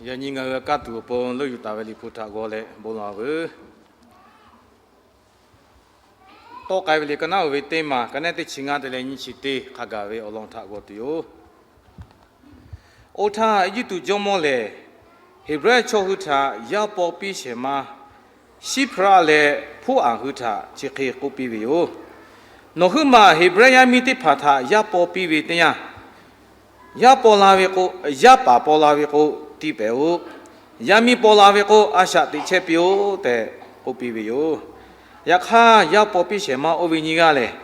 Yaꞈ nyi ngaˬ hui a kaˇ tuˬ awˬ pon leuˆ yuˬ taˍ ve Liꞈ hpu htaꞈ g'aw leh bon lawˬ-a veuˬ. Tawˆ k'ai ve liꞈ ka naˉ uiˍ ve teˇ maˬ, ka naˉ teˇ chi ngaˇ te leh nyiˇ chi teˇ hk'a gaˬ ve awˬ lawn htaꞈ g'aw tuˬ yoˬ. Oˇ htaˇ, Eˇjiˇtuꞈ jawˇmawˇ lehˬ, Heˍbrehˇ chaw hui htaꞈ yaˇ paw piˇ shehˍ ma Shiˉhpaˍraˆ leh Hpoˉaˍ hui htaꞈ chi hk'e k'oˆ piˇ ve yoˬ. Nawˬ huiˉ maˬ Heˍbrehˇ yaˇ miˇ teˇ hpaˍ htaꞈ yaˇ paw piˇ ve teˇ yanˇ, yaˇ paw la ve k'o, yaˇ paˍ paw la ve k'o, tiˇ pehˍ-oꞈ. Yaˇ miˇ paw la ve k'o, a shaꞈ teꞈ chehˇ piˇ-oˆ tehꞈ k'oˆ piˇ ve yoˬ. Yaꞈ hk'aˇ, yaˇ paw piˇ shehˍ ma oˇ ve nyiˇ g'aˇ lehˬ,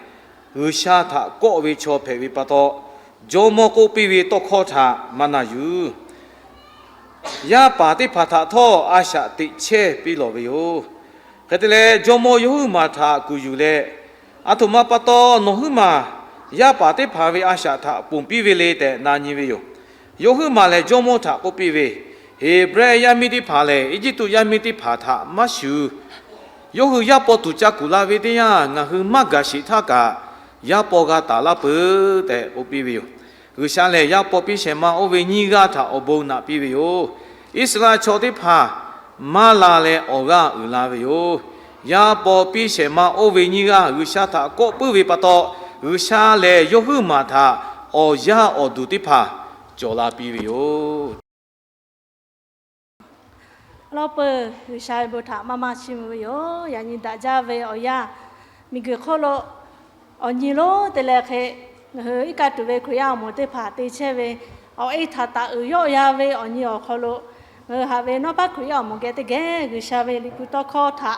G'uiˬsha htaꞈ kawˆ ve chaw hpehꞈ ve pa taw, jawˇmawˇ k'oˆ piˇ ve tawˇ hkawˇ htaꞈ maˇ na yuˬ. Yaˇ paˍ teˇ hpaˍ htaꞈ htawˇ a shaꞈ teꞈ chehˇ piˇ lawˬ ve yoˬ. Hk'e te leh, jawˇmawˇ yawˇ huiˉ maˬ htaꞈ kuˬ yuˬ leh, Aˬ htoꞈ ma pa taw nawˬ huiˉ maˬ yaˇ paˍ teˇ hpaˍ ve a shaꞈ htaꞈ ponˬ piˇ ve le tehꞈ na nyi ve yoˬ. Yawˇ huiˉ maˬ lehˬ jawˇmawˇ htaꞈ k'oˆ piˇ ve, Heˍbrehˇ yaˇ miˇ teˇ hpaˍ lehˬ, Eˇjiˇtuꞈ yaˇ miˇ teˇ hpaˍ htaꞈ maˇ shuˍ. Yawˇ hui yaˇ paw tuˬ ca kuˬ la ve teˇ yanˇ, ngaˬ hui maˇ gaˬ sheˍ htaˇ kaꞈ, yaˇ paw g'a taˍ laˇ peuˬ tehꞈ k'oˆ piˇ ve yoˬ. G'uiˬsha lehˬ, yaˇ paw piˇ shehˍ ma oˇ ve nyiˇ g'aˇ htaꞈ awˬ bon naꞈ piˇ ve yoˬ. Iˉsaˍreˍlaˆ chaw teˇ hpaˍ maˇ la leh awˬ g'aˇ uiˍ la ve yoˬ. Yaˇ paw piˇ shehˍ ma oˇ ve nyiˇ g'aˇ G'uiˬsha htaꞈ kawˆ puiˉ ve pa taw, G'uiˬsha lehˬ yawˇ huiˉ maˬ htaꞈ awˬ yaˇ awˬ duˬ teˇ hpaˍ cawˬ la piˇ ve yoˬ. Awˬ lawn peuˬ, G'uiˬsha ve bon htaꞈ maˇ maˇ chiˇ mvuh ve yoˬ. Yaꞈ nyi daꞈ jaˇ ve awˬ yanˇ, miˬguiˬ hk'oˆ lo awˬ nyi lonˉ te leh hk'e, ngaˬ hui iˉ kaˆ tuˬ ve Hkriꞈ yaˇ awˬ moˍ teˇ hpaˍ te chehˇ ve awˬ e htaꞈ taˍ uiˍ yawˆ ya ve awˬ nyi awˬ hk'aw lo, ngaˬ hui haꞈ ve nawˉ paˉ Hkriꞈ yaˇ awˬ moˍ geh teˇ geh G'uiˬsha ve Liꞈ hpu tawˇ hkawˇ htaꞈ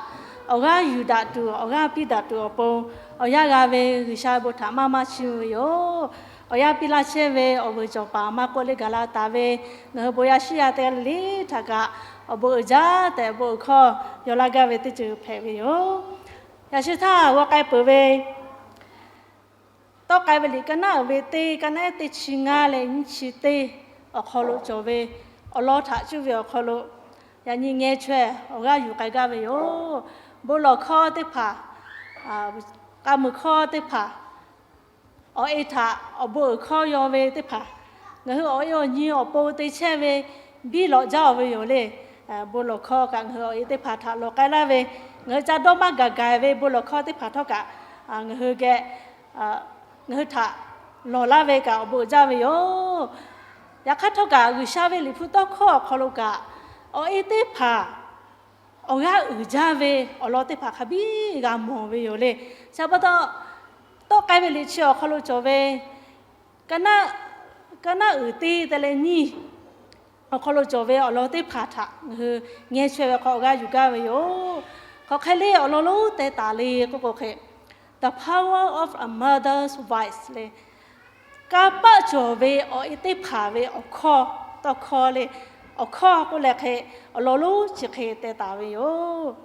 awˬ g'aˇ yuˬ daꞈ tuˬ, awˬ g'aˇ piˇ daꞈ tuˬ awˬ pon awˬ yanˇ g'a ve G'uiˬsha ve bon htaꞈ maˇ maˇ chiˇ mvuh ve yoˬ. Awˬ yanˇ piˇ laˇ chehˇ ve awˬ vuiˬ cawˬ paˍ maˇ k'oˆ le gaˬ la taˍ ve ngaˬ hui bon yaˇ shiˉ yaˇ teˇ g'aˇ le le htaꞈ kaꞈ awˬ bon uiˍ jaˇ tehꞈ awˬ bon uiˍ hkawˇ yaw laˇ gaˇ ve teˇ ceuˬ hpehꞈ ve yoˬ. Yaꞈ sheh htaˇ g'aw k'ai peuˬ ve Tawˆ k'ai ve liꞈ ka naˉ uiˍ ve teˇ, ka naˉ teˇ chi ngaˇ leh nyiˇ chi teˇ awˬ hk'aw lo cawˬ ve awˬ lawn htaꞈ cuˇ ve awˬ hk'aw lo, yaꞈ nyi ngeh chaweh awˬ g'aˇ yuˬ k'ai gaˇ ve yoˬ. Bon lawˬ hkawˇ teˇ hpaˍ, k'a muiˬ hkawˇ teˇ hpaˍ, awˬ e htaꞈ awˬ bon uiˍ hkawˇ yaw ve teˇ hpaˍ, ngaˬ hui awˬ e awˬ nyi awˬ pon te chehˇ ve biˇ lawꞈ jaˇ-oˬ ve yoˬ le. Bon lawˬ hkawˇ kaꞈ ngaˬ hui awˬ e teˇ hpaˍ htaꞈ lawˬ k'ai laˇ ve, ngaˬ hui ca dawˇ maˇ gaˬ gaˬ ve bon lawˬ hkawˇ teˇ hpaˍ htawˇ kaꞈ ngaˬ hui geh, ngaˬ hui htaꞈ lawˬ laˇ ve kaꞈ awˬ bon uiˍ jaˇ ve yoˬ. Yaꞈ hk'aˇ htawˇ kaꞈ G'uiˬsha ve Liꞈ hpu tawˇ hkawˇ awˬ hk'aw lo kaꞈ, awˬ e teˇ hpaˍ awˬ g'aˇ uiˍ jaˇ ve awˬ lawn teˇ hpaˍ hk'a biˇ g'a mawˬ ve yoˬ le. Chi pa taw, Tawˆ k'ai ve liꞈ chi awˬ hk'aw lo cawˬ ve, ka naˆ, ka naˆ uiˍ teˇ te leh nyiˇ awˬ hk'aw lo cawˬ ve awˬ lawn teˇ hpaˍ htaꞈ ngaˬ hui ngeh chaweh ve hk'aw awˬ g'aˇ yuˬ gaˇ ve yoˬ. Hk'aˬ hk'e le awˬ lawn lonˉ teh taˍ le k'oˆ k'o hk'e, The Power of a Mother's Voice le. Kanˇ paˆ cawˬ ve awˬ e teˇ hpaˍ ve awˬ hkawˇ, tawˇ hkawˇ le, awˬ hkawˇ k'oˆ leh hk'e, awˬ lawn lonˉ chi hk'e teh taˍ ve yoˬ.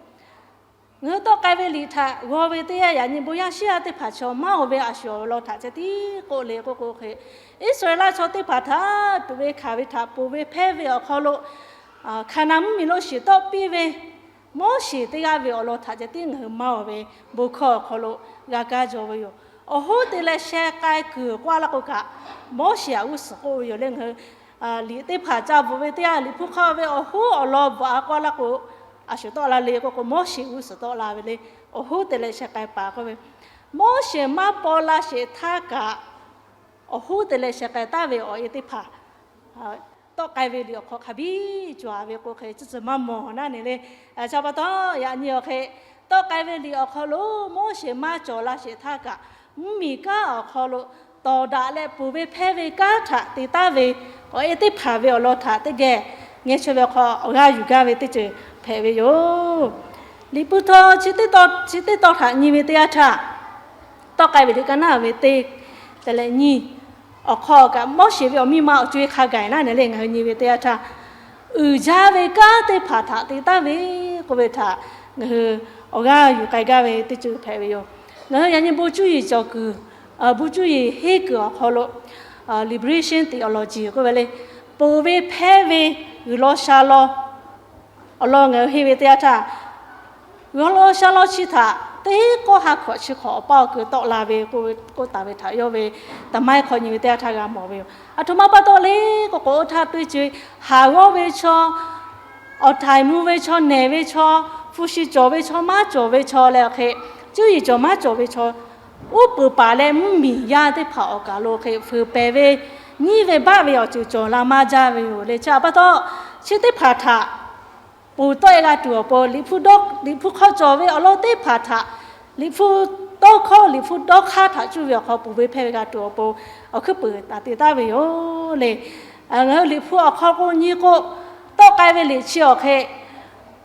Ngaˬ hui tawˆ k'ai ve liꞈ htaꞈ g'aw ve teˇ yanˇ, yaꞈ nyi bon yaˇ shiˉ yaˇ teˇ hpaˍ chaw maˇ oˬ ve a shu awˬ lawn htaꞈ ceh tiˉ k'oˆ le k'oˆ k'o hk'e, Iˉsaˍreˍlaˆ chaw teˇ hpaˍ htaꞈ tuꞈ ve hkanˍ ve htaꞈ ponˬ ve hpehˇ ve awˬ hk'aw lo, Hkaˍnanˍ mvuhˇmiˬ lo shiˍ tawˆ piˇ ve Moˉseˍ teˇ g'aˇ ve awˬ lawn htaꞈ ceh tiˉ ngaˬ hui maˇ oˬ ve bon hkawˇ awˬ hk'aw lo g'a kaˇ jaw ve yoˬ. Awˬ hoˉ te leh sheh k'ai kuiˬ k'oˆ laˇ k'o kaꞈ, Moˉseˍ htaꞈ g'uˇ suhˍ k'oˆ ve yoˬ le. Ngaˬ hui liꞈ teˇ hpaˍ ca bvuhꞈ ve teˇ yanˇ, Liꞈ hpu hk'aw ve awˬ hoˉ awˬ lawn bvuhꞈ a k'oˆ laˇ k'o, a shu tawˆ la le k'oˆ k'o, Moˉseˍ g'uˇ suhˍ tawˆ la ve le. Awˬ hoˉ te leh sheh k'ai paˍ k'oˆ ve, Moˉseˍ maˇ paw la sheˍ htaˇ kaꞈ, awˬ hoˉ te leh sheh k'ai taˍ ve awˬ e teˇ hpaˍ, tawˆ k'ai ve liꞈ awˬ hk'aw hk'a biˇ cawˬ ve k'o hk'e, tcuhˉ tcuhˉ maˇ mawˬ naˉ ne le. Chi pa taw, yaꞈ nyi awˬ hk'e, tawˆ k'ai ve liꞈ awˬ hk'aw lo Moˉseˍ maˇ cawˬ la sheˍ htaˇ kaꞈ, mvuhˇmiˬ kanˉ awˬ hk'aw lo tawˍ daꞈ leh ponˬ ve hpehˇ ve kanˉ htaꞈ te taˍ ve awˬ e teˇ hpaˍ ve awˬ lawn htaꞈ teˇ geh ngeh chaweh ve awˬ hk'aw awˬ g'aˇ yuˬ gaˇ ve teˇ ceuˬ hpehꞈ ve yoˬ. Liꞈ hpu htawˇ chi teˇ tawˇ htaꞈ nyi ve teˇ yanˇ htaˇ, tawˆ k'ai ve liꞈ ka naˉ ve teˇ te leh nyiˇ awˬ hk'aw kaꞈ, Moˉseˍ ve awˬ miˇ ma awˬ co-e hk'a gaˬ naˉ ne le. Ngaˬ hui nyi ve teˇ yanˇ htaˇ, uiˍ jaˇ ve kanˉ teˇ hpaˍ htaꞈ te taˍ ve k'oˆ ve htaꞈ ngaˬ hui awˬ g'aˇ yuˬ k'ai gaˇ ve teˇ ceuˬ hpehꞈ ve yoˬ. Ngaˬ hui yaꞈ nyi bon cuˇ yiˍ cawˬ kuiˬ, bon cuˇ yiˍ henˇ kuiˬ awˬ hk'aw lo liberation theology k'oˆ ve le, ponˬ ve hpehˇ ve g'uiˬ law sha law awˬ lawn ngaˬ hui henˇ ve teˇ yanˇ htaˇ, g'uiˬ law sha law chi htaꞈ teˇ kawˆ ha hkawꞈ chi hk'awꞈ awˬ paˇ awˬ keu tawˆ la ve k'oˆ taˍ ve htaꞈ yawˇ ve taˍ ma e hk'aw nyi ve teˇ yanˇ htaˇ g'a mawˬ ve yoˬ. Aˬ htoꞈ ma pa taw le k'o k'o, oˇ htaˇ teˇ ceuˬ haˍ g'awˇ ve chaw, awˬ htaiˍ mvuh ve chaw, nehˬ ve chaw, hpu shi cawˬ ve chaw, maˇ cawˬ ve chaw leh awˬ hk'e, cuˇ yiˍ cawˬ maˇ cawˬ ve chaw, uˉ peunˍ paˍ leh mvuhˇmiˬ yaˇ teˇ hpaˍ awˬ kaˬ lo hk'e fuiˍ pehˍ ve, nyiˇ ve baˆ ve awˬ ceuˬ cawˬ la maˇ jaˇ ve yoˬ le. Chi pa taw, chi teˇ hpaˍ htaꞈ ponˬ tawˆ e g'a tuˬ awˬ pon, Liꞈ hpu dawˇ, Liꞈ hpu hk'aw cawˬ ve awˬ lawn teˇ hpaˍ htaꞈ, Liꞈ hpu tawˇ hkawˇ, Liꞈ hpu dawˇ hk'aˇ htaꞈ cuˇ ve awˬ hk'aw ponˬ ve hpehˇ ve g'a tuˬ awˬ pon, awˬ hkuiˉ puiˍ taˍ te taˍ ve yoˬ le. Ngaˬ hui Liꞈ hpu awˬ hk'aw k'o nyi k'o, tawˆ k'ai ve liꞈ chi awˬ hk'e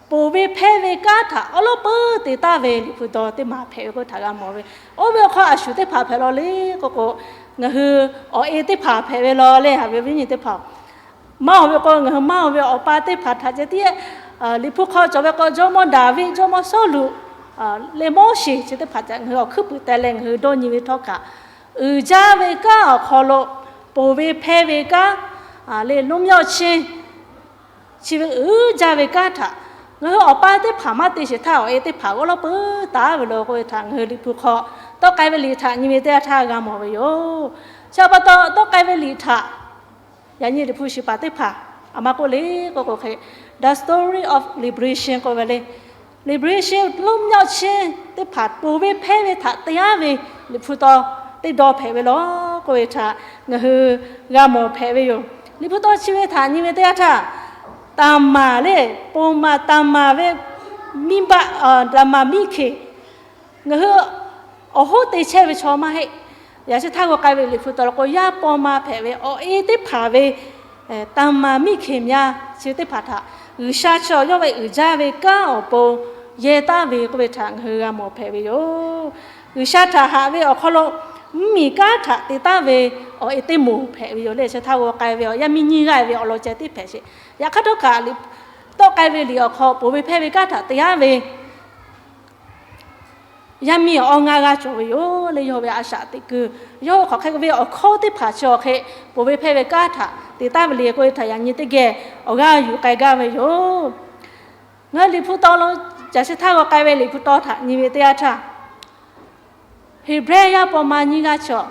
ponˬ ve hpehˇ ve kanˉ htaꞈ awˉ lawˉ peuˬ te taˍ ve Liꞈ hpu dawˇ teˇ maˬ hpehꞈ ve k'oˆ htaꞈ g'a mawˬ ve. Oˇ ve awˬ hk'aw a shu teˇ hpaˍ hpehꞈ la le k'o k'o, ngaˬ hui awˬ e teˇ hpaˍ hpehꞈ ve la le, haꞈ ve viˉ nyi teˇ hpaˍ. Maˇ oˬ ve k'o, ngaˬ hui maˇ oˬ ve awˬ pa teˇ hpaˍ htaꞈ ceh tiˉ, Liꞈ hpu hk'aw cawˬ ve k'o, Jawˇmawˇ Daˍviˆ, Jawˇmawˇ Sawˉluꞈ, leh Moˉseˍ chi teˇ hpaˍ htaꞈ ngaˬ hui awˬ hkuiˉ puiˍ teh leh ngaˬ hui dawˇ nyi ve htawˇ kaꞈ, uiˍ jaˇ ve kanˉ awˬ hk'aw lo ponˬ ve hpehˇ ve kanˉ, leh လွတ်မြောက်ခြင်း, chi ve uiˍ jaˇ ve kanˉ htaꞈ ngaˬ hui awˬ pa teˇ hpaˍ maˇ te sheˍ htaˇ, awˬ e teˇ hpaˍ awˉ lawˉ peuˬ taˍ ve la k'oˆ ve htaꞈ ngaˬ hui Liꞈ hpu hk'aw tawˆ k'ai ve liꞈ htaꞈ nyi ve teˇ yanˇ htaˇ g'a mawˬ ve yoˬ. Chi pa taw, tawˆ k'ai ve liꞈ htaꞈ yaꞈ nyi Liꞈ hpu shiˍ paˍ teˇ hpaˍ aˬ ma k'oˆ le k'o k'o hk'e, The Story of Liberation k'oˆ ve le. Liberation လွတ်မြောက်ခြင်း teˇ hpaˍ ponˬ ve hpehˇ ve htaꞈ te yaˇ ve Liꞈ hpu taw teˇ dawˇ hpehꞈ ve la k'oˆ ve htaꞈ ngaˬ hui g'a mawˬ hpehꞈ ve yoˬ. Liꞈ hpu taw chi ve htaꞈ nyi ve teˇ yanˇ htaˇ, တမ္မာ le, ပုံမှန် တမ္မာ ve မိဘ, တမ္မာ မိခင်, ngaˬ hui awˬ hoˉ te chehˇ ve chaw maˇ heˆ. Yaꞈ chi htaˇ g'aw k'ai ve Liꞈ hpu taw lo k'o, yaˇ paw ma hpehꞈ ve awˬ e teˇ hpaˍ ve တမ္မာ မိခင်များ chi teˇ hpaˍ htaꞈ G'uiˬsha chi awˬ yawˇ ve uiˍ jaˇ ve kanˉ awˬ pon yehˇ taˍ ve k'oˆ ve htaꞈ ngaˬ hui g'a mawˬ hpehꞈ ve yoˬ. G'uiˬsha htaꞈ haꞈ ve awˬ hk'aw lo mvuhˇmiˬ kanˉ htaꞈ te taˍ ve awˬ e teˇ moˍ hpehꞈ ve yoˬ le. Chi htaˇ g'aw k'ai ve awˬ yaˇ miˇ nyiˇ g'aˇ ve awˬ lawn ceh tiˉ hpehꞈ sheˍ. Yaꞈ hk'aˇ htawˇ kaꞈ, tawˆ k'ai ve liꞈ awˬ hk'aw ponˬ ve hpehˇ ve kanˉ htaꞈ te yaˇ ve yaˇ miˇ awˬ ngaˇ g'aˇ cawˬ ve yoˬ le. Yawˇ ve a shaꞈ teꞈ kuiˬ, yawˇ hk'aˬ hk'e ve awˬ hkawˇ teˇ hpaˍ chi awˬ hk'e ponˬ ve hpehˇ ve kanˉ htaꞈ te taˍ ve le k'oˆ ve htaꞈ yaꞈ nyi teˇ geh awˬ g'aˇ yuˬ k'ai gaˇ ve yoˬ. Ngaˬ hui Liꞈ hpu taw lo, yaꞈ chi htaˇ g'aw k'ai ve Liꞈ hpu taw htaꞈ nyi ve teˇ yanˇ htaˇ, Heˍbrehˇ yaˇ paw ma nyiˇ g'aˇ chaw,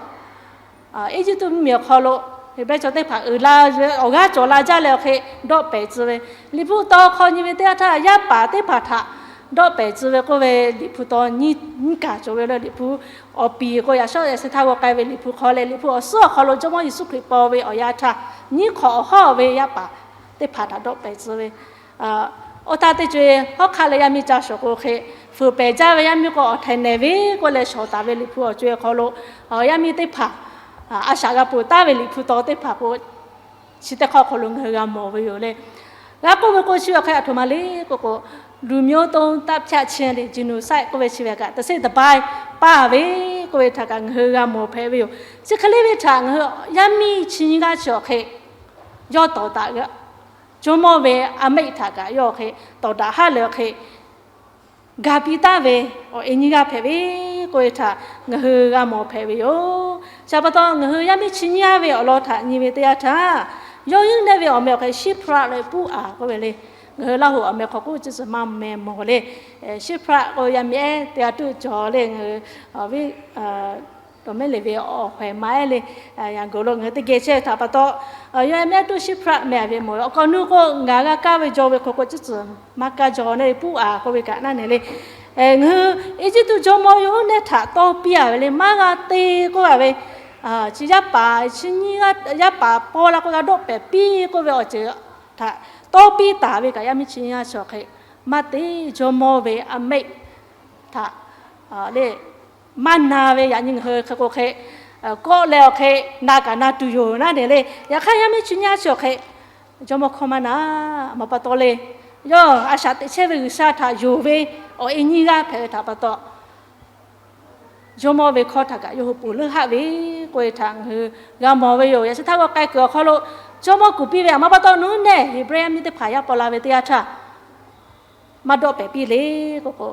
Eˇjiˇtuꞈ mvuhˇmiˬ awˬ hk'aw lo Heˍbrehˇ chaw teˇ hpaˍ uiˍ la ve awˬ g'aˇ cawˬ la jaˇ leh awˬ hk'e dawˆ pehˍ tcuh ve, Liꞈ hpu taw hk'aw nyi ve teˇ yanˇ htaˇ yaˇ paˍ teˇ hpaˍ htaꞈ dawˆ pehˍ tcuh ve k'oˆ ve Liꞈ hpu taw nyiˇ kaˬ cawˬ ve le. Liꞈ hpu awˬ piˍ k'o yaꞈ shawˉ yaꞈ chi htaˇ g'aw k'ai ve Liꞈ hpu hk'aw leh Liꞈ hpu awˬ suhˉ awˬ hk'aw lo Jawˇmawˇ Yeˍsuˆ Hkriꞈ paw ve awˬ yanˇ htaˇ, nyiˇ hk'awꞈ awˬ hawˉ ve yaˇ paˍ teˇ hpaˍ htaꞈ dawˆ pehˍ tcuh ve, oˇ htaˇ teˇ co e hawˉ hk'aˆ leh yaˇ miˇ ca shawˍ k'o hk'e, fuiˍ pehˍ jaˇ ve yaˇ miˇ k'o awˬ htaiˍ nehˬ ve k'oˆ leh shawˍ taˍ ve Liꞈ hpu awˬ co e hk'aw lo, yaˇ miˇ teˇ hpaˍ a shaꞈ g'a ponˬ taˍ ve Liꞈ hpu taw teˇ hpaˍ k'o, chi teˇ hk'awꞈ hk'aw lo ngaˬ hui g'a mawˬ ve yoˬ le. G'a k'oˆ ve k'o chi awˬ hk'e aˬ htoꞈ ma le k'o k'o, လူမျိုးတုံးသတ်ဖြတ်ခြင်း le, genocide k'oˆ ve chi ve kaꞈ တစ်စိတ်တစ်ပိုင်း paˇ ve k'oˆ ve htaꞈ kaꞈ ngaˬ hui g'a mawˬ hpehꞈ ve yoˬ. Chi hk'e le ve htaꞈ ngaˬ hui yaˇ miˇ chi nyiˇ g'aˇ chi awˬ hk'e yawˇ tawˍ daꞈ, Jawˇmawˇ ve a mehˆ htaꞈ kaꞈ yawˇ awˬ hk'e tawˍ daꞈ haˉ leh awˬ hk'e ga piˇ taˍ ve awˬ e nyiˇ g'aˇ hpehꞈ ve k'oˆ ve htaꞈ ngaˬ hui g'a mawˬ hpehꞈ ve yoˬ. Chi pa taw ngaˬ hui yaˇ miˇ chi nyiˇ g'aˇ ve awˬ lawn htaꞈ nyi ve teˇ yanˇ htaˇ, yawˇ yinˉ nehˇ ve awˬ meh awˬ hk'e Shiˉhpaˆ leh Puˉaˍ k'oˆ ve le. Ngaˬ hui Laˇ huˍ awˬ meh hk'aw k'oˆ ve chi suhˍ maˇ meh mawˬ le. Shiˉhpaˆ k'oˆ ve yaˇ miˇ ehˉ teˇ g'aˇ tuˆ cawˬ le. Ngaˬ hui awˬ viˉ Dawˬ mehˉ le ve awˬ hk'aw maˇ ehˉ le, yaꞈ g'awˬ lo ngaˬ hui teˇ geh chehˇ ve htaꞈ pa taw, yawˇ yaˇ miˇ ehˉ tuˆ Shiˉhpaˆ meh ve mawˬ ve awˬ hk'aw nuˇ k'o, ngaˬ g'a kaˇ ve jaw ve hk'aw k'o ciˉ tcuhˍ maˇ kaˇ jaw le, Puˉaˍ k'oˆ ve kaꞈ naˉ nehˬ le. Ngaˬ hui Eˇjiˇtuꞈ jawˇmawˇ yawˇ nehˇ htaꞈ tawˇ piˇ a ve le, maˇ g'a te k'oˆ a ve, chi yaˇ paˍ chi nyiˇ g'aˇ yaˇ paˍ paw la k'o g'a dawˆ pehˍ piˇ k'oˆ ve awˬ ceuˬ htaꞈ tawˇ piˇ taˍ ve kaꞈ yaˇ miˇ chi nyiˇ g'aˇ chi awˬ hk'e maˇ te, jawˇmawˇ ve a mehˆ htaꞈ le maˇ na ve yaꞈ nyi ngaˬ hui hk'e k'o hk'e kawˆ leh awˬ hk'e na kaꞈ na tuˬ yoˬ naˉ nehˬ le. Yaꞈ hk'aˇ yaˇ miˇ chi nyiˇ g'aˇ chi awˬ hk'e jawˇmawˇ hkawˇ maˇ na, maˇ pa taw le. Yawˇ a shaꞈ teꞈ chehˇ ve G'uiˬsha htaꞈ yonˍ ve awˬ e nyiˇ g'aˇ hpehꞈ ve htaꞈ pa taw, jawˇmawˇ ve hkawˇ htaꞈ kaꞈ yawˇ hui ponˬ leuˉ haˆ ve k'oˆ ve htaꞈ ngaˬ hui g'a mawˬ ve yoˬ. Yaꞈ chi htaˇ g'aw k'ai kuiˬ awˬ hk'aw lo jawˇmawˇ kuˬ piˇ ve aˬ ma pa taw, nawˬ hui nehˬ Heˍbrehˇ yaˇ miˇ teˇ hpaˍ yaˇ paw la ve teˇ yanˇ htaˇ maˇ dawˆ pehˍ piˇ le k'o k'o,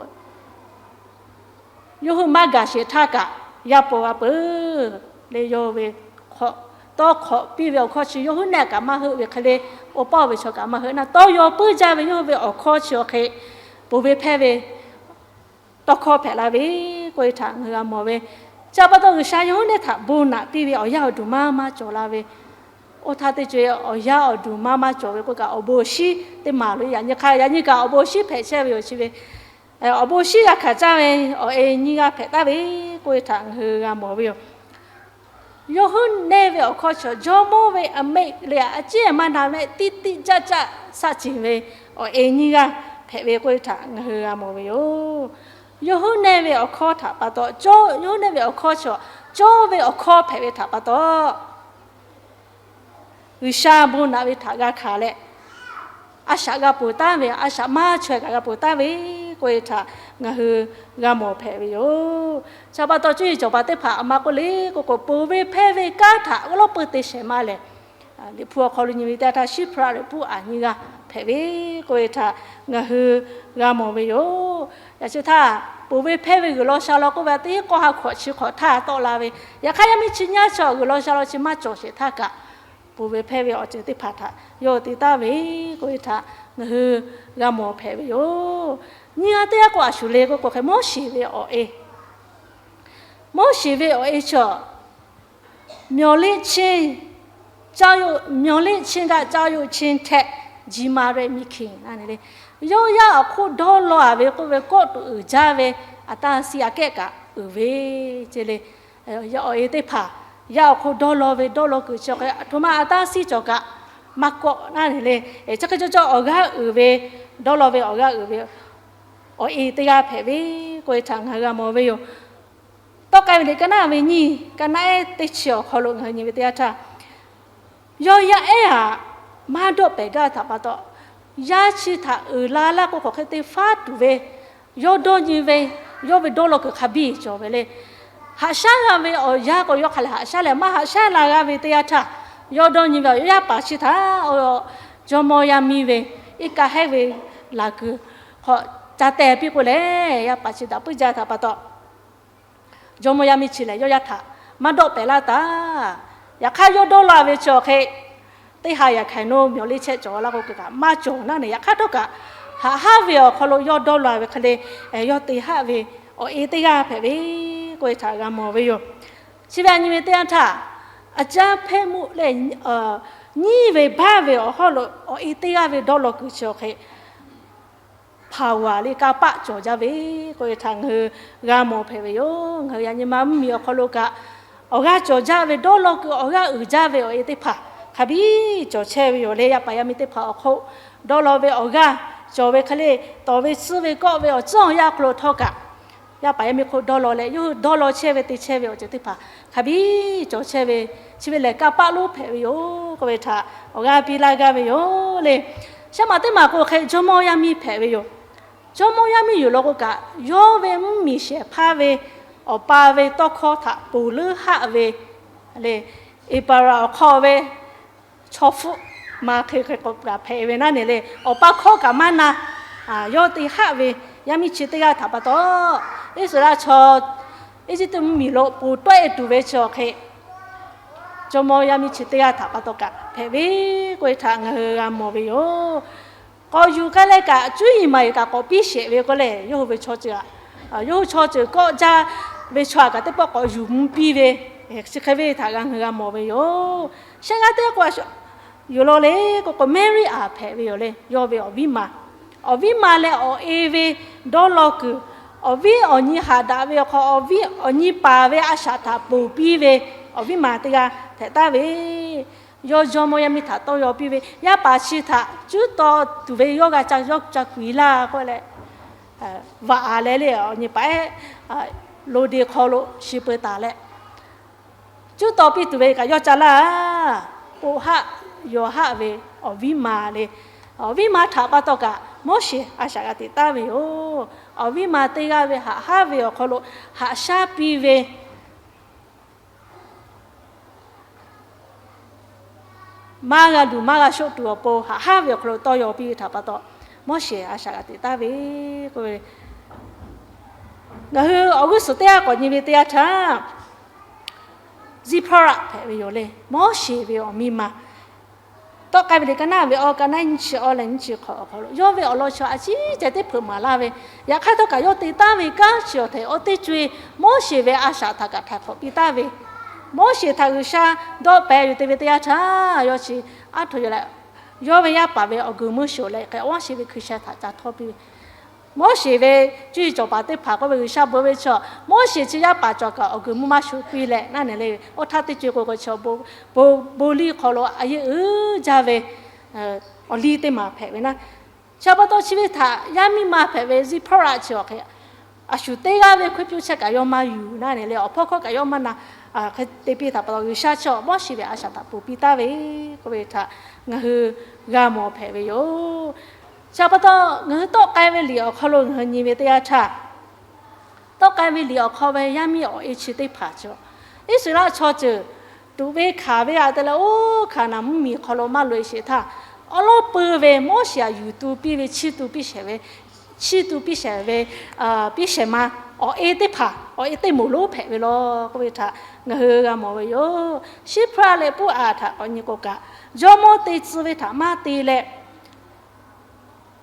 yawˇ hui maˇ gaˬ sheˍ htaˇ kaꞈ yaˇ paw g'a peuˬ le. Yawˇ ve tawˇ hk'awꞈ piˇ ve awˬ hkawˇ chi yawˇ hui nehˬ kaꞈ maˇ heuˆ ve hk'e le, oˇ paˆ ve chaw kaꞈ maˇ heuˆ naˉ, tawˇ yaw puiˉ jaˇ ve yawˇ hui ve awˬ hkawˇ chi awˬ hk'e ponˬ ve hpehˇ ve tawˇ hkawˇ hpehꞈ la ve k'oˆ ve htaꞈ ngaˬ hui g'a mawˬ ve. Chi pa taw G'uiˬsha yawˇ hui neˇ htaꞈ bon naꞈ piˇ ve awˬ yanˇ awˬ duˬ maˇ maˇ cawˬ la ve, oˇ htaˇ teˇ co e awˬ yanˇ awˬ duˬ maˇ maˇ cawˬ ve k'oˆ kaꞈ, awˬ bon awˬ shinˉ teˇ maˬ lo yaꞈ nyi hk'a yaꞈ nyi kaꞈ awˬ bon awˬ shinˉ hpehꞈ chehˇ ve yoˬ. Chi ve awˬ bon awˬ shinˉ g'a hkanˍ caˇ ve awˬ e nyiˇ g'aˇ hpehꞈ taˍ ve k'oˆ ve htaꞈ ngaˬ hui g'a mawˬ ve yoˬ. Yawˇ hui neˇ ve awˬ hkawˇ chaw jawˇmawˇ ve aˬ meˆ le a ciˉ maˇ na mehˆ tiˇ tiˇ caˆ caˆ saˆ ceˬ ve awˬ e nyiˇ g'aˇ hpehꞈ ve k'oˆ ve htaꞈ ngaˬ hui g'a mawˬ ve yoˬ. Yawˇ hui neˇ ve awˬ hkawˇ htaꞈ pa taw, yawˇ hui neˇ ve awˬ hkawˇ chaw cawˇ ve awˬ hkawˇ hpehꞈ ve htaꞈ pa taw, G'uiˬsha bon naꞈ ve htaꞈ g'a hkanˍ leh, a shaꞈ g'a ponˬ taˉ ve, a shaꞈ maˇ chaweh kaꞈ g'a ponˬ taˉ ve k'oˆ ve htaꞈ ngaˬ hui g'a mawˬ hpehꞈ ve yoˬ. Chi pa taw cuˇ yiˍ cawˬ paˍ teˇ hpaˍ a ma k'oˆ le k'o k'o, ponˬ ve hpehˇ ve kanˉ htaꞈ g'awˇ lawˉ peuˇ te shehˍ ma lehˬ, Liꞈ hpu awˬ hk'aw lo nyi ve teˇ yanˇ htaˇ, Shiˉhpaˍraˆ liꞈ hpu aˬ nyi g'aˇ hpehꞈ ve k'oˆ ve htaꞈ ngaˬ hui g'a mawˬ ve yoˬ. Yaꞈ chi htaˇ, ponˬ ve hpehˇ ve g'uiˬ law sha law k'oˆ ve teˇ kawˆ ha hkawꞈ chi hkawꞈ htaˇ tawˆ la ve, yaꞈ hk'aˇ yaˇ miˇ chi nyaˇ chaw g'uiˬ law sha law chi maˇ cawˬ sheˍ htaˇ kaꞈ, ponˬ ve hpehˇ ve awˬ ceuˬ teˇ hpaˍ htaꞈ yawˇ te taˍ ve k'oˆ ve htaꞈ ngaˬ hui g'a mawˬ hpehꞈ ve yoˬ. Nyiˇ g'aˇ teˇ g'aˇ k'o a shuˍ le k'oˆ k'o hk'e, Moˉseˍ ve awˬ e, Moˉseˍ ve awˬ e chaw, မျှော်လင့်ခြင်း မျှော်လင့်ခြင်းက ကြောက်ရွံ့ခြင်းထက် ကြီးမားတဲ့ မိခင် a le, yawˇ yaˇ awˬ hk'oˆ dawˇ law a ve k'oˆ ve kawˆ tuˬ uiˍ jaˇ ve a taˇ siˉ aꞈ kehˉ kaꞈ uiˍ ve ce le. Awˬ e teˇ hpaˍ yaˇ awˬ hk'oˆ dawˇ law ve dawˇ law kuiˬ chi awˬ hk'e, a htoꞈ ma a taˇ siˉ cawˬ kaꞈ maˇ kawˆ na le. Chi hk'e cawˬ cawˬ awˬ g'aˇ uiˍ ve, dawˇ law ve awˬ g'aˇ uiˍ ve awˬ e teˇ g'aˇ hpehꞈ ve k'oˆ ve htaꞈ ngaˬ hui g'a mawˬ ve yoˬ. Tawˇ k'ai ve liꞈ ka naˆ ve nyiˇ, ka naˆ ehˉ teˇ chi awˬ hk'aw lo ngaˬ hui nyi ve teˇ yanˇ htaˇ, yawˇ yaˇ ehˉ aꞈ maˇ dawˆ pehˍ gaˇ htaꞈ pa taw, yaˇ chi htaꞈ uiˍ la laˇ k'o hk'aˬ hk'e te faˉ tuˬ ve, yawˇ dawˇ nyi ve, yawˇ ve dawˇ law kuiˬ hk'a biˇ cawˬ ve le. Haꞈ shaˉ g'a ve awˬ yanˇ k'o yawˇ hk'a lehˬ haꞈ shaˉ leh maˇ haꞈ shaˉ la g'a ve teˇ yanˇ htaˇ, yawˇ dawˇ nyi ve awˬ yaˇ paˍ chi htaꞈ jawˇmawˇ yaˇ miˇ ve iˉ kaˆ hehˉ ve laˬ kuiˬ hk'aw ca teh piˇ k'o lehˬ, yaˇ paˍ chi daꞈ puiˉ jaˇ htaꞈ pa taw, jawˇmawˇ yaˇ miˇ chi lehˬ yawˇ yaˇ htaꞈ maˇ dawˆ pehˍ laˇ taˍ. Yaꞈ hk'aˇ yawˇ dawˇ law ve chi awˬ hk'e, teˇ ha yaꞈ hkaiˍ nawˇ မျှော်လင့်ချက် cawˬ laˇ k'o kaꞈ maˇ cawˬ naˉ ne. Yaꞈ hk'aˇ htawˇ kaꞈ, haꞈ haˉ ve awˬ hk'aw lo yawˇ dawˇ law ve hk'e le, yawˇ te haˆ ve awˬ e teˇ g'aˇ hpehꞈ ve k'oˆ ve htaꞈ g'a mawˬ ve yoˬ. Chi ve a nyi ve teˇ yanˇ htaˇ, a caˇ hpehˇ meuˆ leh nyiˇ ve baˆ ve awˬ hawˉ lo awˬ e teˇ g'aˇ ve dawˇ law kuiˬ chi awˬ hk'e, hpaˍ g'aꞈ le kanˇ paˆ cawˬ jaˇ ve k'oˆ ve htaꞈ ngaˬ hui g'a mawˬ hpehꞈ ve yoˬ. Ngaˬ hui yaꞈ nyi ma mvuhˇmiˬ awˬ hk'aw lo kaꞈ, awˬ g'aˇ cawˬ jaˇ ve dawˇ law kuiˬ awˬ g'aˇ uiˍ jaˇ ve awˬ e teˇ hpaˍ hk'a biˇ cawˬ chehˇ ve yoˬ le. Yaˇ paˍ yaˇ miˇ teˇ hpaˍ awˬ hk'oˆ dawˇ law ve awˬ g'aˇ cawˬ ve hk'e le, tawˍ ve tsuhˇ ve kawˆ ve awˬ tcuhˉ awˬ yanˇ hk'aw lo htawˇ kaꞈ, yaˇ paˍ yaˇ miˇ hk'oˆ dawˇ law leh yawˇ hui dawˇ law chehˇ ve te chehˇ ve awˬ ceuˬ teˇ hpaˍ hk'a biˇ cawˬ chehˇ ve, chi ve lehˬ kanˇ paˆ lonˉ hpehꞈ ve yoˬ k'oˆ ve htaꞈ awˬ g'aˇ piˇ laˇ gaˇ ve yoˬ le. Shaˉ maˬ teˇ maˬ k'o hk'e jawˇmawˇ yaˇ miˇ hpehꞈ ve yoˬ. Jawˇmawˇ yaˇ miˇ yoˬ law k'o kaꞈ, yawˇ ve mvuhˇmiˬ shehˍ hpaˇ ve awˬ pa ve tawˇ hkawˇ htaꞈ ponˬ leuˉ haˆ ve le, Eˍpaˍraˍ awˬ hk'aw ve chaw hpfuhˆ ma hk'e hk'e k'o kaꞈ hpehꞈ ve naˉ ne le, awˬ pa hkawˇ kaꞈ maˇ na, yawˇ te haˆ ve yaˇ miˇ chi teˇ g'aˇ htaꞈ pa taw, Iˉsaˍreˍlaˆ chaw Eˇjiˇtuꞈ mvuhˇmiˬ lo ponˬ tawˆ e tuˬ ve chi awˬ hk'e, jawˇmawˇ yaˇ miˇ chi teˇ g'aˇ htaꞈ pa taw kaꞈ hpehꞈ ve k'oˆ ve htaꞈ ngaˬ hui g'a mawˬ ve yoˬ. K'awꞈ yuˬ k'ai leh kaꞈ, cuˇ yiˍ maˍ yiˍ kaꞈ k'awꞈ piˇ sheˍ ve k'oˆ leh, yawˇ hui ve chaw ceuˬ aꞈ, yawˇ hui chaw ceuˬ kawˆ jaˇ ve chaw aꞈ kaꞈ teˇ pawˆ k'awꞈ yuˬ mvuh piˇ ve, chi hk'e ve htaꞈ g'a ngaˬ hui g'a mawˬ ve yoˬ. Shehˆ g'aˇ teˇ g'aˇ k'o, yuˬ law le k'o k'o, Maˍriˆ aꞈ hpehꞈ ve yoˬ le. Yawˇ ve awˬ viˉ ma, awˬ viˉ ma leh awˬ e ve dawˇ law kuiˬ, awˬ viˉ awˬ nyi haꞈ daꞈ ve awˬ hk'aw, awˬ viˉ awˬ nyi paˍ ve a shaꞈ htaꞈ ponˬ piˇ ve awˬ viˉ ma teˇ g'aˇ hpehꞈ taˍ ve, yawˇ jawˇmawˇ yaˇ miˇ htaꞈ tawˇ yaw piˇ ve, yaˇ paˍ chi htaꞈ cuˉ taw tuˬ ve yawˇ g'a ca yawˇ ca kuiˬ laˇ k'oˆ leh, vaꞈ aˍ leh le awˬ nyi paˍ ehˉ lo de hk'aw lo shi peu taˍ leh, cuˉ taw piˇ tuˬ ve kaꞈ yawˇ ca laˇ. K'o haˆ yawˬ haˆ ve awˬ viˉ ma le, awˬ viˉ ma htaꞈ pa taw kaꞈ Moˉseˍ a shaꞈ g'a teꞈ taˍ ve yoˬ. Awˬ viˉ ma teˇ g'aˇ ve haꞈ haˉ ve awˬ hk'aw lo haꞈ shaˉ piˇ ve, maˇ g'a luˬ maˇ g'a shoˆ tuˬ awˬ pon haꞈ haˉ ve awˬ hk'aw lo tawˇ yaw piˇ ve htaꞈ pa taw, Moˉseˍ a shaꞈ g'a teꞈ taˍ ve k'oˆ ve, ngaˬ hui awˬ g'uˇ suhˍ teˇ g'aˇ k'awꞈ nyi ve teˇ yanˇ htaˇ, Ziˇhpaˍraˆ hpehꞈ ve yoˬ le. Moˉseˍ ve awˬ miˇ ma, Tawˆ k'ai ve liꞈ ka naˆ ve awˬ ka naˆ nyiˇ chi awˬ leh nyiˇ chi hk'awꞈ awˬ hk'aw lo yawˇ ve awˬ lawn chi a ciˉ ceh teˇ hpeuꞈ maˍ laˇ ve, yaꞈ hk'aˇ htawˇ kaꞈ yawˇ te taˍ ve kanˉ chi awˬ htehꞈ awˬ teˇ co-e Moˉseˍ ve a shaꞈ htaꞈ kaꞈ htaiˍ hk'awꞈ piˇ taˍ ve, Moˉseˍ htaꞈ G'uiˬsha dawˆ pehˍ yuˬ te ve teˇ yanˇ htaˇ, yawˇ chi aˉ htoꞈ yoˬ leh, yawˇ ve yaˇ paˍ ve awˬ guiˬ meuˇ shoˍ leh hk'e Moˉseˍ ve hkui sheh htaꞈ ca htawˇ piˇ ve, Moˉseˍ ve cuˇ yiˍ cawˬ paˍ teˇ hpaˍ k'oˆ ve G'uiˬsha bon ve chaw, Moˉseˍ chi yaˇ paˍ cawˬ kaꞈ awˬ guiˬ meuˇ maˇ shoˍ piˇ leh naˆ nehˬ le, oˇ htaˇ teˇ co-e k'o k'o chi bon liˇ hk'aw lo a yeˇ uiˍ jaˇ ve awˬ liˇ teˇ maˬ hpehꞈ ve naˆ. Chi pa taw chi ve htaꞈ yaˇ miˇ ma hpehꞈ ve Ziˇhpaˇraꞈ chi awˬ hk'e a shu teˇ g'aˇ ve hkui piˇ chehˇ kaꞈ yawˇ maˇ yuˬ naˆ nehˬ le, awˬ hpawˇ hkawˇ kaꞈ yawˇ maˇ na. Hk'e te piˇ htaꞈ pa taw G'uiˬsha chi Moˉseˍ ve a shaꞈ htaꞈ ponˬ piˇ taˍ ve k'oˆ ve htaꞈ ngaˬ hui g'a mawˬ hpehꞈ ve yoˬ. Chi pa taw ngaˬ hui tawˆ k'ai ve liꞈ awˬ hk'aw lo ngaˬ hui nyi ve teˇ yanˇ htaˇ, tawˆ k'ai ve liꞈ awˬ hk'aw ve yaˇ miˇ awˬ e chi teˇ hpaˍ chi Iˉsaˍreˍlaˆ chaw ceuˬ tuꞈ ve hkanˍ ve aꞈ te leh oˇ Hkaˍnanˍ mvuhˇmiˬ hk'aw lo maˇ loꞈ-e sheˍ htaˇ, awˉ lawˉ pui ve Moˉseˍ aꞈ yuˬ tu piˇ ve chiˇ tu piˇ shehˍ ve, chiˇ tu piˇ shehˍ ve, piˇ shehˍ ma awˬ e teˇ hpaˍ awˬ e teˇ moˍ lonˉ hpehꞈ ve laˬ k'oˆ ve htaꞈ ngaˬ hui g'a mawˬ ve yoˬ. Shiˉhpaˇraˆ leh Puˉaˍ htaꞈ k'awꞈ nyi k'o kaꞈ, jawˇmawˇ te tcuh ve htaꞈ maˇ te leh